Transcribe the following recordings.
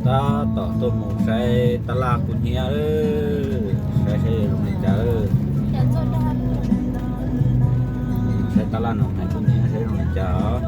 Tab tom tuaj mus saib tab laj kub hnyiab, saib saib zoo li cas. Saib tab laj no hais kub hnyiab saib zoo li cas.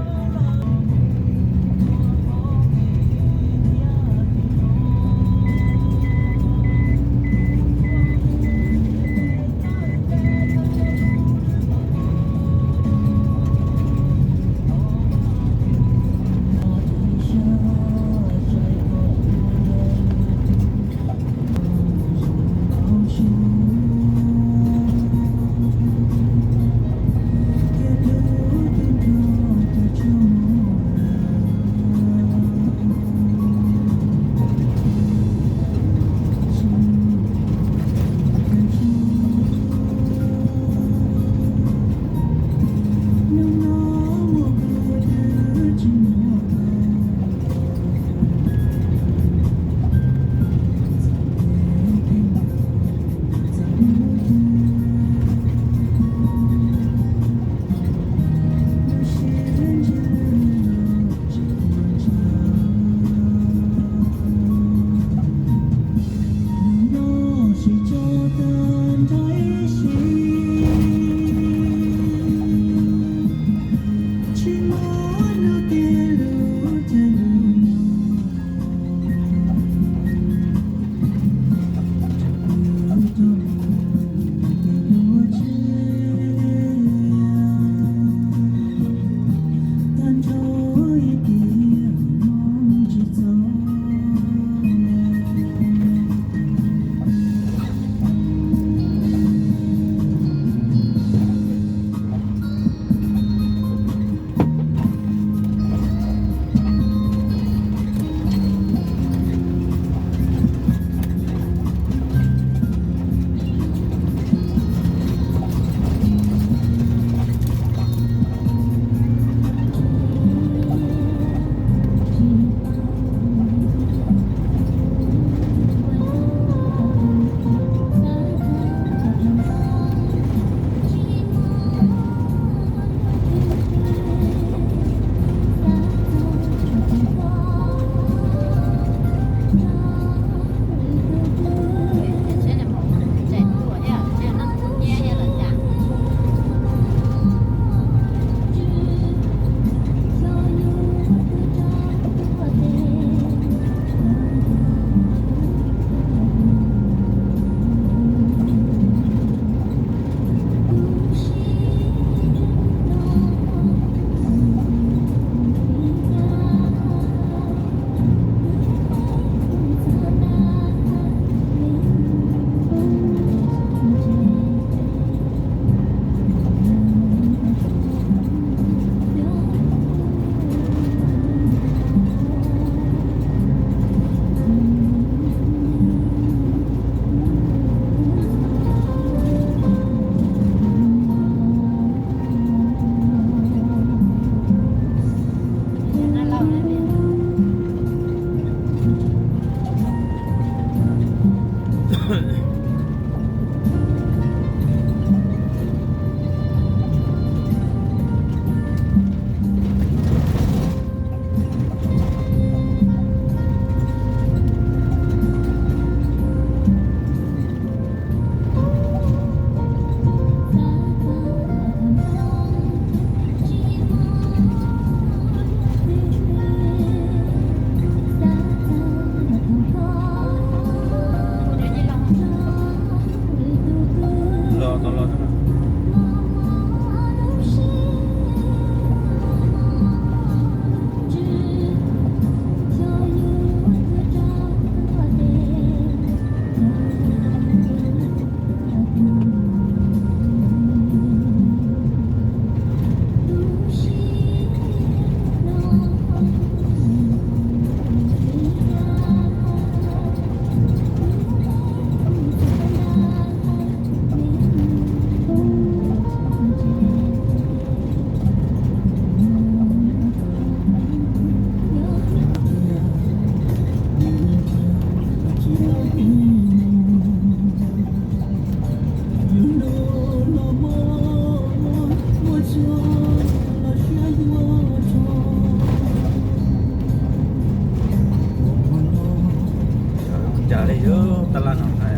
Li yog tab laj no hais.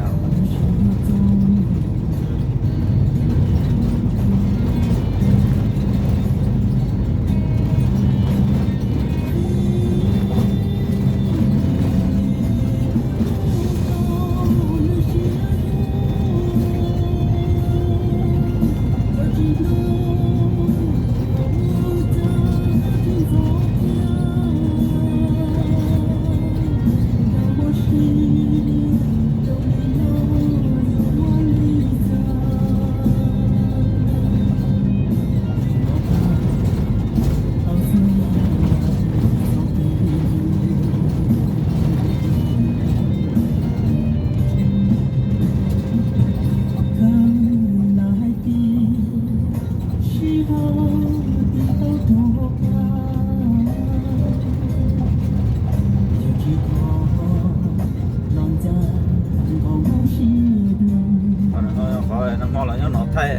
Qhov no hmo los nyob no thaij,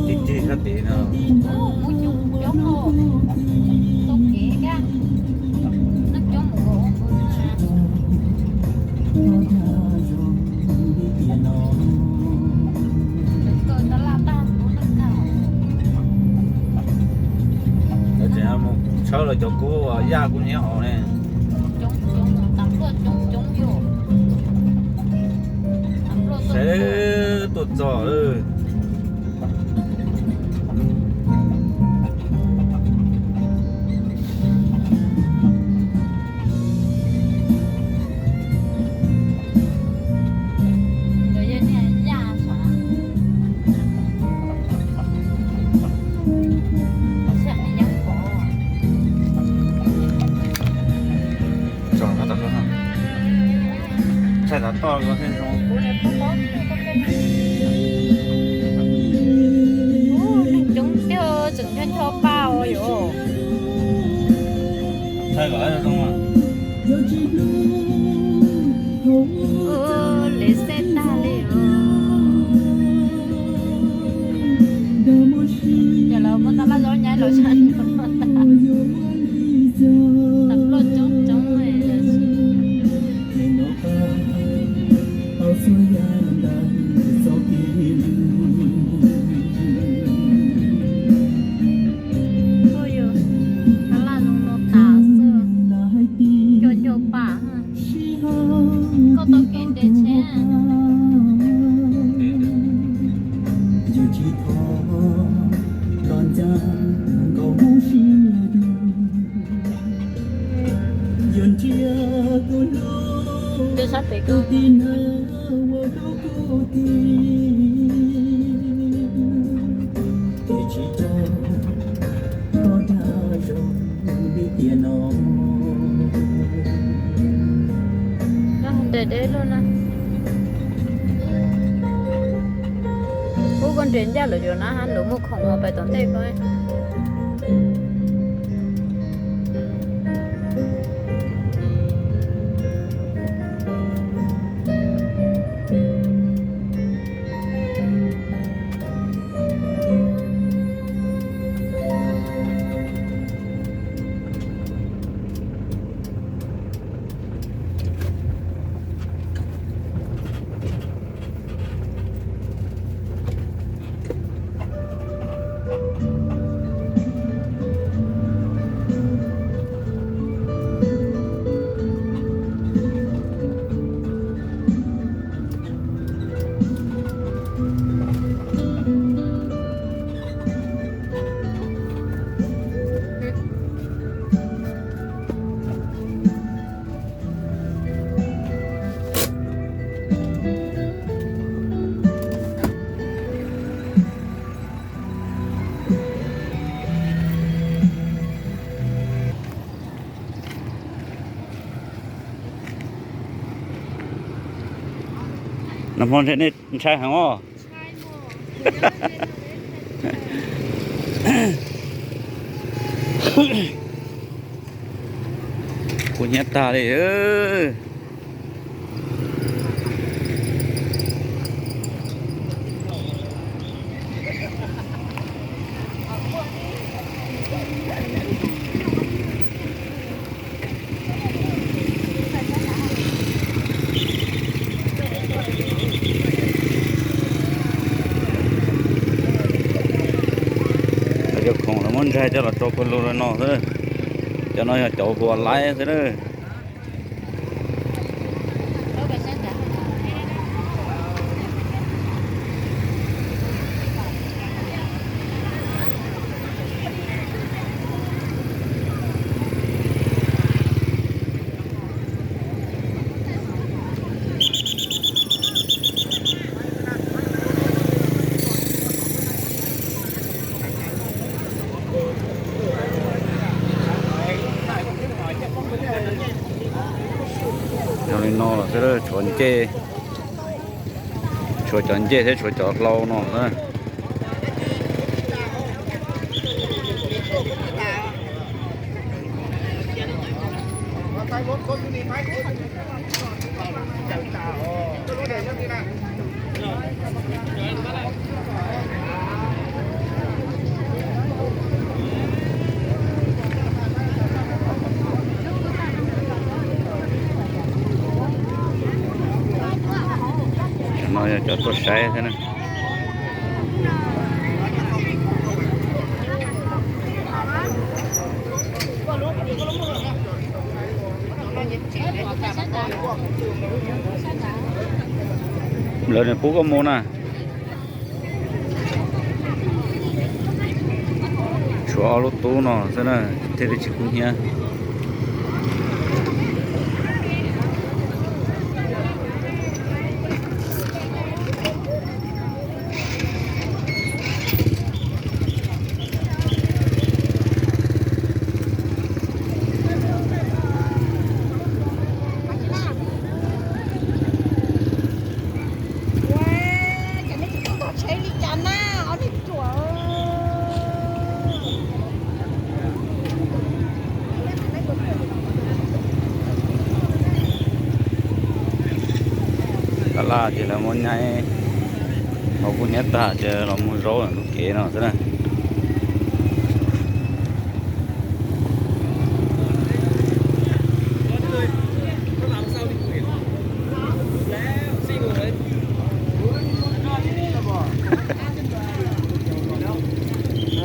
tig tig sab tid no. Tseem mus tshawb los cov kub yaj kub hnyiab hauv ne. Seb tuaj txog lawm. Tshaj tav toj ko thiaj zoo. Neeg coob tiag, tseem ncho ncho paj os yom. Lev xej tag li os. Yog lawv muab tab laj zaub nyab los tshaj, tag ploj coob coob. Tab laj zoo no tas xwb, ncho ncho paj. Koj tau kev nres tsheb. Nce sab pem ko. Nres deb lug na. Ub, koj nres ncaj lawm yuav na, luag muaj khoom ua pais tom ntej ko. Nag hmo nej ntshai heev os. Kub hnyiab tag li. Ntsaig coj los rau pawg lug li no xwb. Cov no yog cov huas laib xwb na. Zoo li no los xwb, tshuav ncej, tshuav cov ncej thiab tshuav cov hlau no na. No yog cov tuaj saib thiab na. Lawv nws pub koj mus na. Tshuav ob lub tub no xwb na, thiaj li tsis kub hnyiab. Tab laj ces lawv muab nyaib hauv kub hnyiab tag ces los muag zaub ntawm kev no xwb na.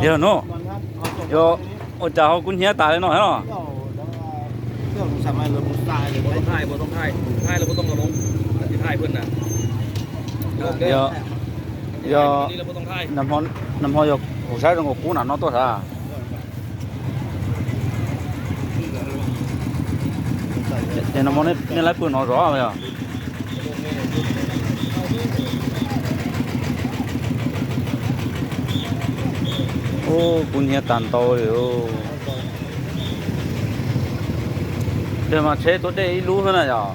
Yog no, yog ua cas ho kub hnyiab tas li no no? Yog, yog, nag hmo yog kuv saib zoo nkaus kub nram no tuaj sav. Ces nag hmo nej lawv pw no zov yog? Ub, kub hnyiab tag ntau li. Tej mas tsheb tuaj dej ib lub xwb na yog?